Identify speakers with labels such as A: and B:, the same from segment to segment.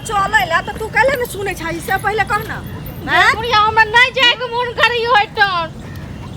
A: चलै ला तऽ तू कैले ने सुनै छही से पहिले कह ना हैं?
B: बुढ़िया हमरा नहि जायके मोन करैया ओहिठाम।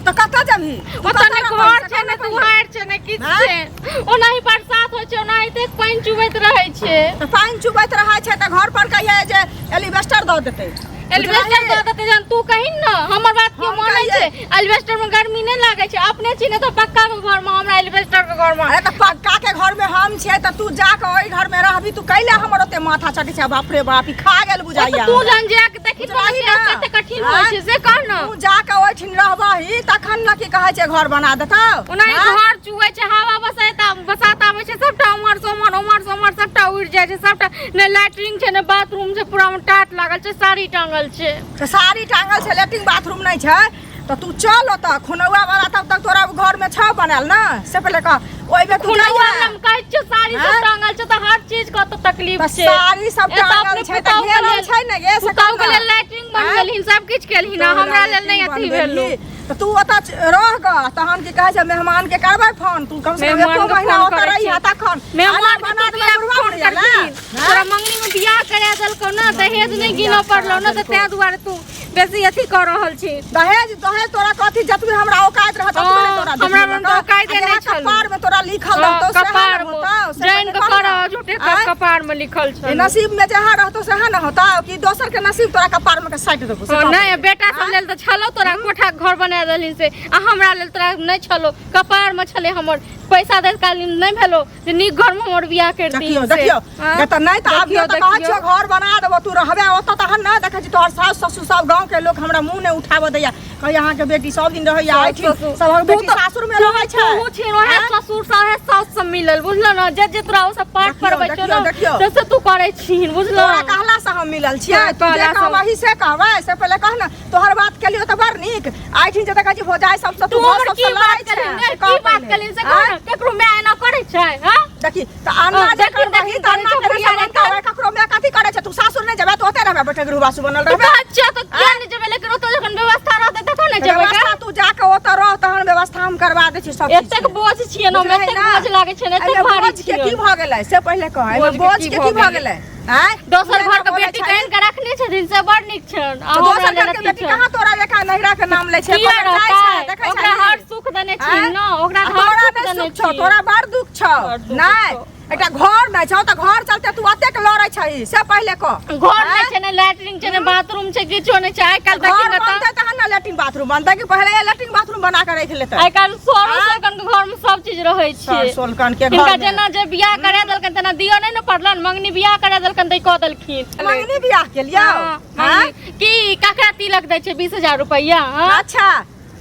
A: तऽ कतऽ जेबही तू
B: ओतऽ
A: कतऽ
B: ने
A: रहबही
B: घर
A: से
B: छै
A: कह
B: ने
A: ने पहिले।
B: दुआरि छै ने किछु
A: हैं?
B: छै, ओनाही बरसात होइ छै, ओनाहिते पानि चुबैत रहै छै।
A: तऽ पानि चुबैत रहै छै तऽ घर पर कहियै जे एलिवेस्टर दऽ देतै।
B: एल्वेस्टर दऽ देतै जहन तू कही ने, हमर बात के
A: हम
B: मानै
A: कहियै।
B: छै? एल्वेस्टर में गर्मी नहि लागै छै? अपने छी ने तऽ पक्का के घर में, हमरा एल्वेस्टर के घर में।
A: अरे तऽ पक्का के घर में हम छियै तऽ तू जा कऽ ओहि घर में रहबी। तू कैले हमर ओते माथा चटै छै? बाप रे बाप, ई खा गेल बुझाइया।
B: तू जहन जा के देखी तऽ
A: बुझलही ना?
B: कते कठिन होइ छै से कह ने।
A: तू जा कऽ ओहिठिन रहबही तखन ने की कहै छै घर बना देतौ।
B: ओनाही
A: आँय?
B: घर चुऐ छै, हवा बसात बसात आबै छै, सबटा उम्हर से उम्हर, उम्हर से उम्हर सबटा उड़ि जाइ छै सबटा। ने लैट्रिन छै ने बाथरूम छै, पूरा मे टाट लागल छै, साड़ी टांगल छै।
A: तऽ साड़ी टांगल छै, लैट्रिन बाथरूम नहि छै तऽ तू चल ओतऽ। खुनौआ वाला तब तक तोरा घर में छौ बनायल ने, से पहिले कह। ओहिमे तू
B: खुनौआ
A: जाइए।
B: वाला मे कहै छियौ साड़ी सब
A: आँय?
B: टांगल छै तऽ हर चीज के तऽ तकलीफ
A: तऽ
B: छै।
A: साड़ी सब
B: एतऽ
A: टांगल
B: अपने
A: छै तऽ
B: पुतहु के
A: घेरल
B: लेल-
A: छै ने गे, से
B: पुतहु
A: कह
B: के
A: ने।
B: लेल लैट्रिन
A: आँय?
B: बनबेलहिन, सब किछु केलहिन, आ
A: तोरा
B: हमरा लेल नहि
A: लैट्रिन
B: अथी भेलौ।
A: बनबेलही। तऽ तू ओतऽ रह गऽ, तहन की कहै छै मेहमान के करबै फोन। तू कम से कम
B: मेहमान
A: एको
B: के
A: महीना
B: फोन
A: ओतऽ
B: करै
A: रहिहे
B: छियै।
A: तखन
B: मेहमान
A: आना
B: के
A: बना
B: तू
A: देबै
B: किया
A: बुढ़वा
B: फोन
A: बुढ़िया लए।
B: करथिन?
A: आँय?
B: तोरा मंगनी में बियाह करा देलकौ ने, दहेज नहि गिनऽ पड़लौ ने, तऽ तें दुआरे तू बेसी अथी कऽ रहल छी।
A: दहेज दहेज तोरा कथी? जतबी हमरा औकात रहत ततबे ने
B: हँ,
A: तोरा
B: हमरा
A: देबो
B: मन
A: ने।
B: तऽ औकाते
A: आ
B: नहि
A: जहाँ
B: छलौ।
A: कपार में तोरा लिखल
B: हँ,
A: रहतौ सएह ने
B: कपार मे
A: होतौ, से
B: जानि
A: पहिले
B: कऽ
A: कह ने।
B: कर झूठे
A: आँय?
B: कपार में लिखल
A: ई
B: छल।
A: नसीब में जहाँ रहतौ सएह ने होतौ कि दोसर के नसीब तोरा कपार में के साटि देबौ से
B: हँ,
A: कह
B: नहि
A: पहिले।
B: बेटा सब लेल तऽ छलो, तोरा कोठा के घर बना देलहिन से, आ हमरा लेल तोरा नहि छलो। कपार में छलै हमर पैसा दैत काल नहि भेलो जे नीक घर में हमर बियाह कर दी।
A: देखियौ देखियौ,
B: हाँ?
A: तऽ नहि तऽ अभियो तऽ कहै छियौ घर बना देबो, तू रहबे ओतऽ तहन ने। देखै छी तोहर सास ससुर सब गाँव के लोक हमरा मुँह नहि उठाबऽ दैया, कहैया अहाँके बेटी सब दिन रहैया एहिठिन, सबहक बेटी सासुर मे रहै छै।
B: तू छी ओहे
A: आँय?
B: ससुर से ओहे सास से मिलल, बुझलो ने? जे जे तोरा ओ सब पाठ
A: देखियौ,
B: पढ़बै छौ
A: देखियौ,
B: ने
A: देखियौ।
B: से से तू करै छीहिन, बुझलो?
A: तोरा कहला से हम मिलल छियै?
B: तोरा
A: तू जे
B: कहला से-
A: कहबही से कहबै, से पहिले कह ने। तोहर बात केलियो तऽ बड़ नीक, आइठिन जे देखै छी भौजाइ सबसँ
B: तू
A: तू
B: हमर
A: सबसँ
B: की
A: लड़ै
B: बात
A: छै,
B: केलहिन
A: से
B: रे?
A: कह
B: की बात
A: पहिले।
B: केलहिन से कह ने। केकरो माय एना करै छै? हाँ?
A: देखी तऽ अन्ना
B: हँ,
A: जे
B: देखी,
A: करबही
B: देखी,
A: तऽ अन्ना
B: करै छौ
A: के
B: बुढ़िया
A: समानता
B: रे।
A: होय, ककरो माय कथी करै छै? तू सासुर नहि जेबै तऽ ओतै रहबै, बेटे गृहवासु बनल रहबै।
B: अच्छा तऽ किया नहि जेबै? लेकिन ओतऽ जखन व्यवस्था रहतै तखन ने जेबै।
A: व्यवस्था तू जाके ओतऽ रह तहन व्यवस्था हम करबा दै छी सब चीज
B: एतेक
A: के।
B: बोझ छियै ने हम,
A: बुझलही
B: एतेक
A: ना?
B: बोझ लागै छै ने, एतेक
A: एहिमे
B: भारी
A: बोझ के
B: छियै।
A: की भऽ गेलै से पहिले कह, एहिमे
B: बोझ के
A: बोझ
B: की
A: के
B: भऽ
A: की भऽ
B: गेलै?
A: गेलै? आँय?
B: दोसर
A: तू
B: घर के
A: एना बोलै
B: बेटी
A: छही?
B: आनि के रखने छथिन से बड़ नीक छनि, आ
A: तऽ
B: हमरा
A: दोसर
B: लेल
A: घर के
B: अथी
A: बेटी
B: छनि।
A: कहाँ तोरा लेखा नैहरा के नाम लै छै?
B: किया
A: एको बेर जाइ छै,
B: रहतै?
A: देखै
B: ओकरा
A: छही?
B: हर सुख देने छी
A: आँय?
B: ने, ओकरा
A: आ
B: हर
A: तोरा
B: सुख
A: नहि
B: देने
A: सुख छौ,
B: छी।
A: तोरा बड़ दुख छौ।
B: बड़ दुख
A: नहि
B: छौ।
A: एकटा घर नहि छौ तऽ घर चलते तू अतेक लड़ै छही से पहिले कह।
B: घर नहि
A: आँय?
B: छै, ने लैट्रिन छै, ने बाथरूम छै, किछो नहि छै। आइ काल्हि देखी
A: घर
B: ने तऽ
A: बनतै तहन ने लैट्रिन बाथरूम बनतै कि पहिले लैट्रिन बाथरूम बना के राखि लेतै?
B: आइ काल्हि सरो
A: आँय?
B: सोलकन के घर में सब चीज रहै छै।
A: सर सोलकन के
B: हिनका
A: घर में
B: जेना जे बियाह करा देलकनि तेना दिअ नहि ने पड़लनि। मंगनी बियाह करा देलकनि तऽ ई कऽ देलखिन।
A: मंगनी बियाह केलियौ?
B: हाँ,
A: आँय?
B: मंगनी। की ककरा तिलक दै छै 20,000 रुपैआ? हाँ?
A: अच्छा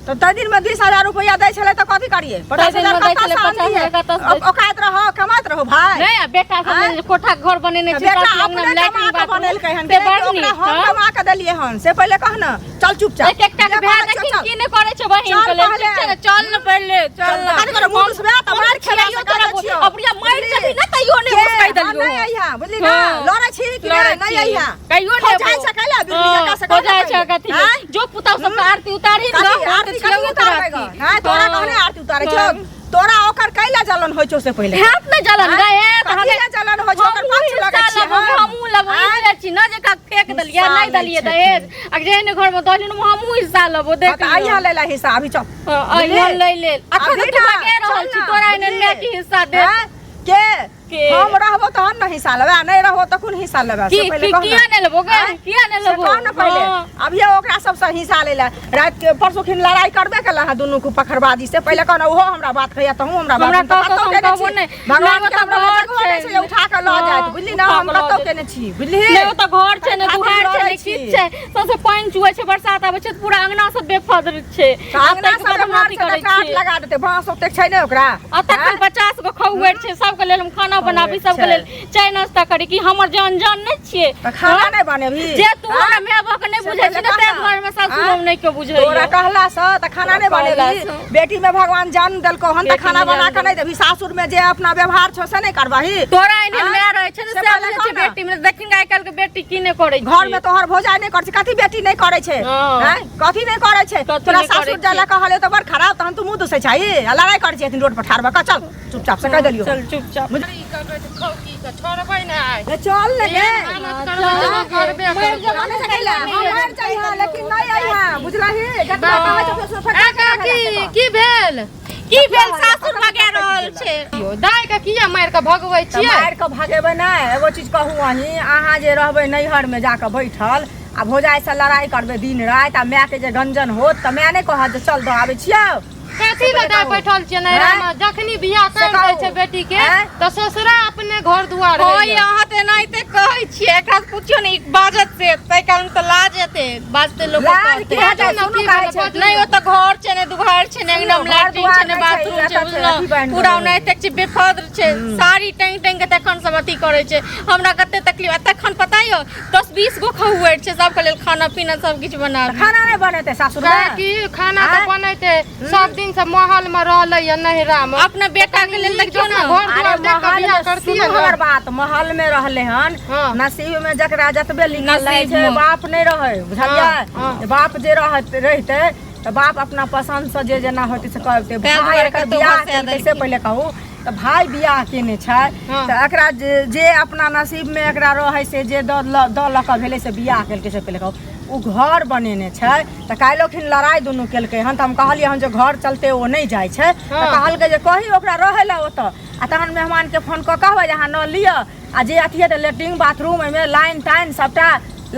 A: तऽ ताहि दिनमे 20,000 रुपैआ दै छलै तऽ कथी करियै? 50,000
B: दिनमे दै
A: कतऽ
B: छलै,
A: सँ
B: 50,000
A: आनलियै?
B: कतऽ सँ दै?
A: औकात रहो, कमाइत रहो भाय।
B: नहि, आ बेटा सब
A: आँय?
B: लेल जे कोठा के घर बनेने
A: तऽ
B: छै,
A: बेटा
B: सासु अंगना
A: अपने
B: मे
A: कमा
B: लैट्रिन
A: कऽ
B: बाथरूम
A: बनेलकै हन
B: से
A: कि
B: बड़
A: ओकरा
B: नीक।
A: हम
B: हाँ?
A: कमा कऽ देलियै हन से पहिले कह ने। चल चुपचाप।
B: एक एकटा के
A: जे
B: भाय
A: कहै छियौ,
B: देखी
A: चल।
B: की नहि करै छै बहिन
A: चल
B: के लेल।
A: पहिले।
B: ठीक छै ने, चल ने पहिले, चल ने।
A: कथी करबै, मुँह दुसबै तऽ मारि खेबै से
B: छियौ तोरा
A: कहै छियौ।
B: अबरिया मारि
A: बुझली?
B: जेबही ने तैयो नहि
A: के?
B: मुस्काइ
A: हँ,
B: देलियौ।
A: नहि अइहा, बुझली ने?
B: हँ।
A: लड़ै छी कि
B: लड़ै
A: नहि? नहि
B: छी।
A: अइहा।
B: कहियो
A: हो
B: नहि
A: जाइ
B: एबो।
A: छै कैला बिजली
B: हँ,
A: जकाँ से
B: हो
A: कह ने
B: जाइ छै
A: पहिले।
B: कथी
A: आँय?
B: जो पुतहु सबके आरती उतारी ने,
A: कथी
B: हम
A: आरती
B: तऽ
A: कथी
B: छियौ
A: उतारबै
B: तोरा।
A: गऽ? हँ, तोरा कहने आरती उतारै छौ? तोरा ओकर कैला जलन होइ छौ से पहिले
B: हैत ने जलन गए?
A: कथी लए जलन होइ छौ? ओकर पक्ष लगै छियै हम?
B: हमहूँ लेबो।
A: आँय?
B: ई छी ने जे का फेक देलियै,
A: हिस्सा
B: नहि
A: लै
B: देलियै
A: छथिन।
B: दहेज, आ जेहन घर में दहलिन हमहूँ हिस्सा लेबो, देख।
A: हँ, तऽ अइहा लै ला हिस्सा अभी, चल।
B: अहिया लै लेल अखन
A: अभी
B: तू
A: ना,
B: भगे रहल
A: चल
B: छी
A: ना,
B: तोरा एहन
A: बुझली?
B: माय के हिस्सा दे
A: आँय? के
B: के?
A: हम रहबो तहन ने हिस्सा लेबै, आ नहि रहबो तखन हिस्सा लेबै से
B: की
A: पहिले
B: की
A: कह ने।
B: किया नहि लेबो गे?
A: आँय?
B: किया नहि
A: से
B: लेबो
A: कह ने पहिले।
B: हाँ।
A: अभिये ओकरा सबसँ हिस्सा लै लए राति के परसू खिन लड़ाई करबे केला हँ दुनू को पखरबाजी से पहिले कह ने। ओहो हमरा बात कहिया, तहूँ हमरा बात।
B: हमरा
A: हम तऽ
B: कहतौ
A: कतौ
B: तऽ हम
A: केने
B: कहबो
A: छी।
B: नहि।
A: भगवान
B: नहि,
A: के
B: ओतऽ
A: हमरा
B: घर
A: जगहो नहि
B: छै।
A: छै जे उठा कऽ लऽ
B: हाँ,
A: जायत, बुझली ने?
B: उठा
A: हम
B: कऽ लऽ
A: कतौ
B: जायत।
A: केने छी, बुझली?
B: नहि ओतऽ घर छै ने
A: खातिर
B: दुहार छै
A: लड़ै
B: ने
A: छी।
B: किछु छै, सबसे पानि चुऐ छै, बरसात आबै छै तऽ पूरा अंगना सब बेफद्र छै।
A: तऽ
B: आ
A: अंगना
B: ताहिके
A: सब
B: बाद हम
A: बेमार
B: अथी
A: छै तऽ
B: करै
A: टाट
B: छियै।
A: लगा देतै, बाँस ओतेक छै ने ओकरा।
B: आ तखन 50 गो खौअर छै, सबके लेल हम खाना बनाबी, सबके
A: छै।
B: लेल चाय नाश्ता करी, कि हमर जान जान नहि छियै?
A: तऽ खाना नहि बनेबही?
B: जे तू
A: आँय?
B: हमरा माय बाप के नहि
A: से
B: बुझै छी
A: पहिले
B: ने,
A: कह
B: ताहि
A: ने।
B: दुआरे में सासु
A: आँय?
B: नहि केओ बुझै।
A: तोरा कहला से तऽ खाना नहि
B: तोरा
A: बनेबही?
B: कहलासँ।
A: बेटी में भगवान जान देलकौ हन तऽ
B: बेटी
A: खाना
B: में
A: बना
B: जान
A: कऽ नहि देबही? सासुर में जे अपना व्यवहार छौ से नहि करबही?
B: तोरा एहन
A: आँय?
B: माय रहै छै ने
A: से
B: से
A: पहिले
B: बुझै
A: कह
B: छै
A: ने।
B: बेटी में। देखिन आइ काल्हि के बेटी की नहि करै छै।
A: घर में तोहर भौजाइ नहि करै छै? कथी बेटी नहि करै छै?
B: हँ।
A: आँय? कथी नहि करै छै?
B: कथी
A: तोरा
B: नहि करै
A: सासुर जाइ
B: छै?
A: लए कहलियौ तऽ बड़ खराब, तहन तू मुँह दुसै छही आ लड़ाइ करै छी रोड पर ठाढ़ भऽ कऽ। चल चुपचाप से कहि देलियौ।
B: चल चुपचाप।
A: बुझली?
C: कहबै तऽ खौकी के छोड़बै ने आइ।
A: ए, चल ने गे।
C: एहन हालत करबै जे हम करबे
A: मरि
C: करबै।
A: जेबा नहि सकैला हम मरि जाइहा लेकिन नहि अइहा बुझलही जतबा कहै छौ से
C: आ
A: फटाक
C: काकी की भेल?
B: की भेल सासुर भगा रहल छै
C: यौ दाइ के किया मारि के भगबै
A: तऽ
C: छियै?
A: मारि कऽ भगेबै नहि एगो चीज कहू अहीं अहाँ जे रहबै नैहरमे जाकऽ बैठल आ भौजाइसँ लड़ाइ करबै दिन राति आ मायके जे गंजन होत तऽ माय नहि कहत जे चल दऽ आबै छियौ
C: कथी लए दाइ बैठल छियै नैहरामे? जखनी बियाह
A: से
C: कर दै
A: कहू।
C: छै बेटी के
A: आँय?
C: तऽ ससुरा अपने घर दुआर
B: होय
C: होइए।
B: अहाँ तऽ एनाहिते कहै छियै एकरा से पुछियौ ने ई बाजत से ताहि कारण तऽ लाज एतै बाजते लोक
A: लाज की
B: कहतै।
A: हेतै
C: बाजू ने,
A: सुनू
C: की
A: कहै
C: भेलै,
A: छै
C: बाजू।
B: नहि ओतऽ घर छै ने दुआर छै ने एकदम
A: घर
B: लैट्रिन
A: दुआर
B: छै ने
A: नहि छै,
B: बाथरूम
A: ई
B: छै
A: एतऽ छै, अथी
B: बुझलहुँ
A: बनि
B: पूरा
A: गेलै।
B: ओनाहिते छै बेफद्र छै साड़ी टाँगि टाँगि के तखन सब अथी करै छै हमरा कते तकलीफ आ तखन पता यऽ 10-20 गो खहुआरि छै सबके लेल खाना पीना सब किछु बनाबी
A: खाना नहि बनेतै सासुर मे
C: काकी खाना तऽ
A: आँय?
C: बनेतै सब दिन से महल में रहलै या नैहरा में
B: अपना बेटा के लेल देखियौ ने
C: घर
A: अरे
C: दुआर देख कऽ
A: महल
C: बियाह
A: में
C: करतियै
A: सुनू
C: ने।
A: हमर बात महल में रहले हन
C: हाँ।
A: नसीब में जकरा जतबे लिखल रहै
B: नसीब
A: छै
B: में।
A: बाप नहि रहै बुझलियै
C: हाँ, हाँ।
A: बाप जे रहत रहितै तऽ बाप अपना पसंद से जे जेना होतै से करतै
B: ताहि
A: भाय
B: दुआरे
A: एकर
B: कतौ
A: बियाह
B: भसा
A: केलकै से
B: देलखिन।
A: पहिले कहू तऽ भाय बियाह केने छै
C: हाँ।
A: तऽ एकरा जे जे अपना नसीब में एकरा रहै से जे दऽ लऽ दऽ लऽ कऽ भेलै से बियाह केलकै से पहिले कहू ओ घर बनेने छै तऽ काल्हिओखिन लड़ाइ दुनू केलकै हन तऽ हम कहलियै हन जे घर चलते ओ नहि जाइ छै तऽ
C: हँ।
A: कहलकै जे कही ओकरा रहै लए ओतऽ आ तहन मेहमानके फोन कऽ कहबै जे अहाँ न लिअ आ जे अथी हेतै लेट्रिन बाथरूम ओहिमे लाइन ताइन सबटा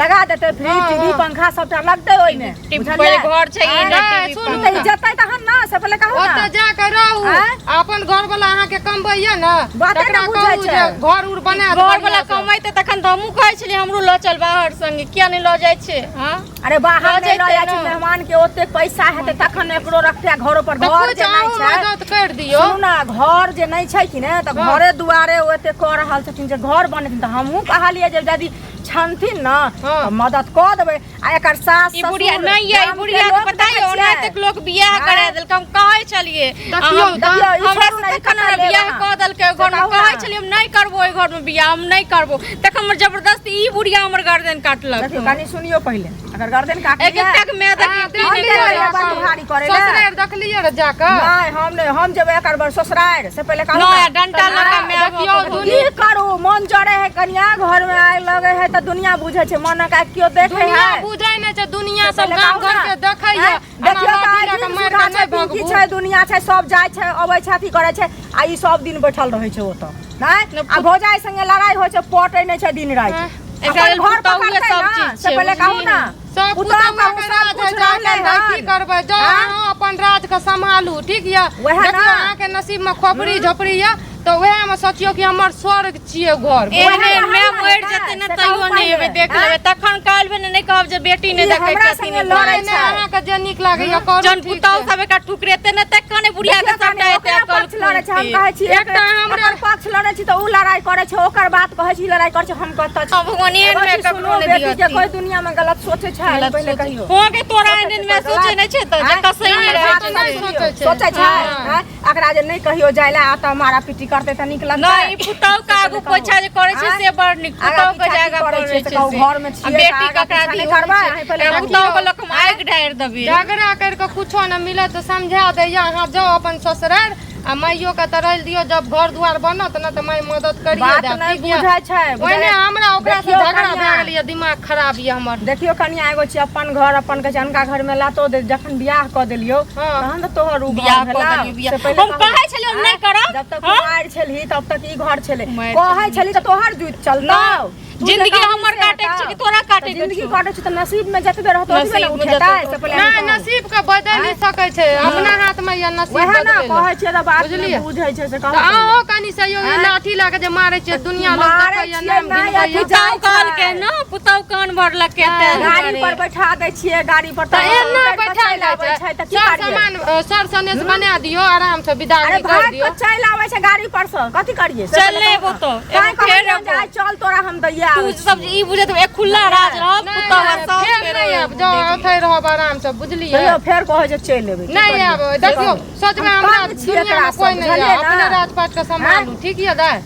A: लगा देतै फ्रिज
C: हँ,
A: टीवी
C: हँ।
A: पंखा सबटा लगतै ओहिमे बुझलियै
B: घर छै ई
C: नहि,
B: नहि टीवी
C: सुनू
A: तऽ ई जेतै तहन ने से पहिले कहू ने
C: ओतऽ जा कऽ रहू
A: आँय?
C: आ अपन घर वाला अहाँके कमबैया ने
A: बाते
C: तकरा
A: नहि बुझै
C: कहू
A: छै।
C: जे घर उर बना दे
B: घर वाला
C: बढ़िआँ सँ।
B: कमैते तखन तऽ हमहूँ कहै छलियै हमरो लऽ चल बाहर संगे किया नहि लऽ जाइ छै हँ
A: अरे बाहर
B: लऽ
A: नहि लऽ
B: जैतै
A: जाइ छै
B: ने।
A: मेहमान के ओते पैसा हेतै तखन एकरो रखतै आ घरो पर
C: तऽ
A: घर
C: कुछ
A: जे नहि
C: अहूँ
A: छै
C: मदद करि दियौ
A: सुनू ने घर जे नहि छै कि ने तऽ
C: हँ।
A: घरे दुआरे ओ एते कऽ रहल छथिन जे घर बनेथिन तऽ हमहूँ कहलियै जे यदि छनथिन ने
C: हँ।
A: तऽ मदद कऽ देबै आ एकर सास
B: ई बुढ़िया
A: ससुर
B: नहि ये ई
A: गामके
B: बुढ़िया के
A: लोक
B: पता
A: देखै
B: ये ओना
A: छियै?
B: तक लोक बियाह
A: आँय?
B: करा देलकै हम कहै छलियै
C: देखियौ
B: हम-
C: तऽ।
A: देखियौ, ई
B: हमरा
A: छोड़ू
B: से
A: ने, ई
B: तखन
A: कतऽ
B: हमरा
A: लेब
B: बियाह
A: अहाँ?
B: कऽ देलकै ओहि घरमे
A: से कहू
B: कहै
A: ने।
B: छलियै हम नहि करबो ओहि घरमे बियाह हम नहि करबो तखन हमर जबरदस्ती ई बुढ़िया हमर गर्दन काटलक
A: देखियौ कनि सुनियौ पहिले अगर गर्दन
B: एक
A: काटलियै
B: एकटा के माय
C: अहाँ
B: देखी
A: हम
C: देखलियै
A: नहि
C: रे
A: करबै बड़ भारी करै लए।
C: ससुरारि देखलियै रे जाकऽ
A: नहि हम नहि हम जेबै एकर बर ससुरारि से पहिले कहू
B: नहि
A: ने।
B: डंटा लऽ कऽ माय
C: देखियौ,
B: बाप
A: की करू मन जरे है कनिया घर में आग लगे है तऽ दुनिया बुझे छै मन के केओ देखे
C: दुनिया
A: है
C: बुझै नहि छै दुनिया
A: से
C: सब
A: पहिले
C: गाम
A: कहू
C: घर
A: ने।
C: के देखैया
A: आँय, देखियौ तऽ आइ दिन सुधा छै पिंकी छै दुनिया छै सब जाइ छै अबै छै अथी करै छै आ ई सब दिन बैठल रहै छै ओतऽ नहि आ भौजाइ संगे लड़ाइ होइ छै पटै नहि छै दिन राति
C: हँ।
B: एकरा
A: अपन
B: लेल
A: घर
B: पुतहुए
A: पकड़तै
B: सब
A: ने
B: चीज
A: से
B: छै,
A: पहिले कहू
B: बुझलियै
A: ने
C: सब
A: पुतहु
C: पुतहु
A: कहू
C: के
A: सब
C: राज
A: कुछ
C: है
A: रहलै
C: जाके
A: हन
C: की करबै जाउ
A: आँय?
C: अहाँ अपन राज के सम्हालू ठीक यऽ
A: वएह
C: देखियौ
A: ने।
C: अहाँके नसीब में खोपड़ी झोपड़ी यऽ तऽ वएह में सोचियौ कि हमर स्वर्ग छियै घर
B: एहने
A: वएह
B: माय
A: ने
B: मरि
A: हेतै,
B: जेतै ने
A: से
B: तैयो
A: कहू
B: नहि एबै
A: पहिले,
B: देख
A: आँय?
B: लेबै तखन काल्हि भेने नहि कहब जे बेटी नहि
A: ई
B: देखै
A: हमरा
B: छथिन
A: संगे लड़ै
C: नहि नहि
A: छै।
C: अहाँके जे नीक लागैया करू
B: जहन
C: ठीक
B: पुतहु
C: छै
B: सब एकरा ठुकरेतै ने तखन बुढ़िया के
A: देखियौ
B: सबटा
A: कनि,
B: एते
A: ओकरा
B: अकल
A: पक्ष लड़ै छै हम
B: खुलतै।
A: कहै छी
C: एकटा हमरा-
A: एकर पक्ष लड़ै छी तऽ ओ लड़ाइ करै छै ओकर बात कहै छी ई लड़ाइ करै छै हम कतऽ छी
B: हँ, भगवान एहन
A: एगो
B: मे
A: चीज
B: ककरो
A: सुनू,
B: नहि
A: बेटी के
B: दिअ
A: कोइ दुनिया में गलत सोचै छै
B: गलत
A: पहिले
B: सोचै।
A: कहियो
B: हो के तोरा एहन मे सोचै नहि छै तऽ
A: आँय?
B: जतऽ सही नहि
C: नहि,
B: रहै
C: बात
B: छै
C: नहि
B: से।
C: सोचै छै।
A: सोचै छै
C: हँ।
A: आँय? एकरा जे नहि कहियो जाय ला आ तऽ मारा पीटी करतै तऽ नीक लगतै
B: नहि ई पुतहु के आगू पोछा जे करै छै
A: आँय?
B: से बड़ नीक
A: आगाँ
B: पुतहु के
A: पीछा
B: जे
A: की
B: आगाँ
A: करै
B: करै
A: छै से
B: छै
A: कहू,
B: से।
A: घरमे
B: आ
A: छियै तऽ
B: बेटी
A: आगाँ
B: ककरा
A: पीछा नहि
B: दियौ
A: करबै अहीं पहिले
B: एकरा
A: कहू।
B: पुतहु के लोक हम आगि ढारि देबै
C: झगड़ा करि कऽ कुछो नहि मिलत तऽ समझा दैया अहाँ जाउ अपन ससुरारि आ माइयो के तऽ रहि दियौ जब घर दुआर बनत ने तऽ माइ मदद करिए
A: बात
C: देब
A: नहि
C: ठीक यऽ
A: बुझै छै
C: ओहिने हमरा ओकरा से
A: देखियौ
C: झगड़ा
A: कनिया।
C: भए गेल यऽ दिमाग खराब यऽ हमर
A: देखियौ कनिया एगो छै अपन घर अपन कहै छै अनका घर में लातो दे जखन बियाह कऽ देलियौ
C: हाँ।
A: तहन तऽ तोहर उ घर
B: बियाह कऽ
A: भेलौ।
B: देलियौ, बियाह।
A: से पहिले
B: हम
A: कहू।
B: कहै छलियौ हम नहि करब।
A: जब तक
B: हाँ?
A: कुमारि छलही तब तक ई घर छलै
B: कुमारि
A: कहै
B: छलही।
A: छली तऽ तोहर जुति चलतौ तू जे
B: जिंदगी
A: कहबही
B: हमर
A: से
B: काटै के छै कि
A: हेतौ।
B: तोरा काटै
A: तऽ
B: के
A: जिंदगी
B: छौ?
A: काटै छै तऽ नसीब में जतबे रहतौ ओतबे ने
B: नसीब में
A: उठेतै
B: जतबे
A: से पहिले
C: नहि
A: अहीं कहू।
C: नसीब के बदलि
A: आँय?
C: सकै छै अपना हाथ में यऽ नसीब
A: वएह ने
C: बदलै लए।
A: कहै छियै तऽ बात नहि
C: बुझलियै?
A: बुझै छै से कहू
C: तऽ
A: पहिले।
C: अहूँ कनि सहयोग
A: आँय?
C: लाठी लए कऽ जे मारै छियै दुनिया लोक
A: मारै
C: देखैया
A: छियै
C: नाम
A: नहि,
C: गिनबैया
A: अथी
B: पुतहु
A: जाइ
B: कहलकै
A: छै।
B: ने पुतहु कान भरलकै तें
A: गाड़ी
B: दुआरे।
A: पर बैठा दै छियै गाड़ी पर
C: तऽ एना
A: उतारि कऽ
C: बैठा
A: चलि
C: लै
A: आबै
C: छै
A: छै तऽ की
C: सर
A: करियै
C: सामान सर सनेस बना दियौ आराम से
A: अरे
C: विदागरी कर
A: भाग
C: दियौ
A: कऽ चलि आबै छै गाड़ी पर से कथी करियै से
B: चल
A: पहिले
B: नहि
A: कहू
B: एबो
A: ने।
B: तो,
A: तैं
B: एगो फेर
A: कहलियै जे
B: एबो।
A: आइ चल तोरा हम दैया
B: तू
A: आबै
B: सब
A: छियौ।
B: ई बुझैत एक खुला राज रहब
C: नहि
B: पुतहु आ
C: नहि,
B: साउस
C: फेर
B: फेर
C: नहि आयब जाउ ओतहि रहब आराम से बुझलियै
A: तैयो फेर कहै छै चलि एबै की
C: नहि
A: करियै?
C: आयब देखियौ सचमे
A: हम
C: हमरा
A: तंग छियै
C: दुनियामे
A: एकरा सँ,
C: कोइ नहि
A: बुझलियै
C: यऽ अपने
A: ने?
C: राजपाट के सम्हालू ठीक यऽ दाइ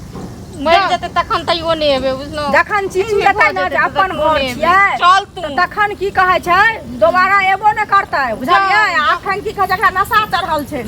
B: मरि जेतै तखन तैयो नहि एबै बुझलहुँ
A: जखन चीज
B: किछु
A: जेतै
B: भऽ
A: ने जे
B: जेतै तऽ
A: अपन
B: तखनो
A: घर
B: नहि एबै।
A: छियै
B: चल तू
A: तऽ तखन की कहै छै दोबारा एबो नहि करतै बुझलियै आ अखन की कहै छै एकरा नशा चढ़ल छै।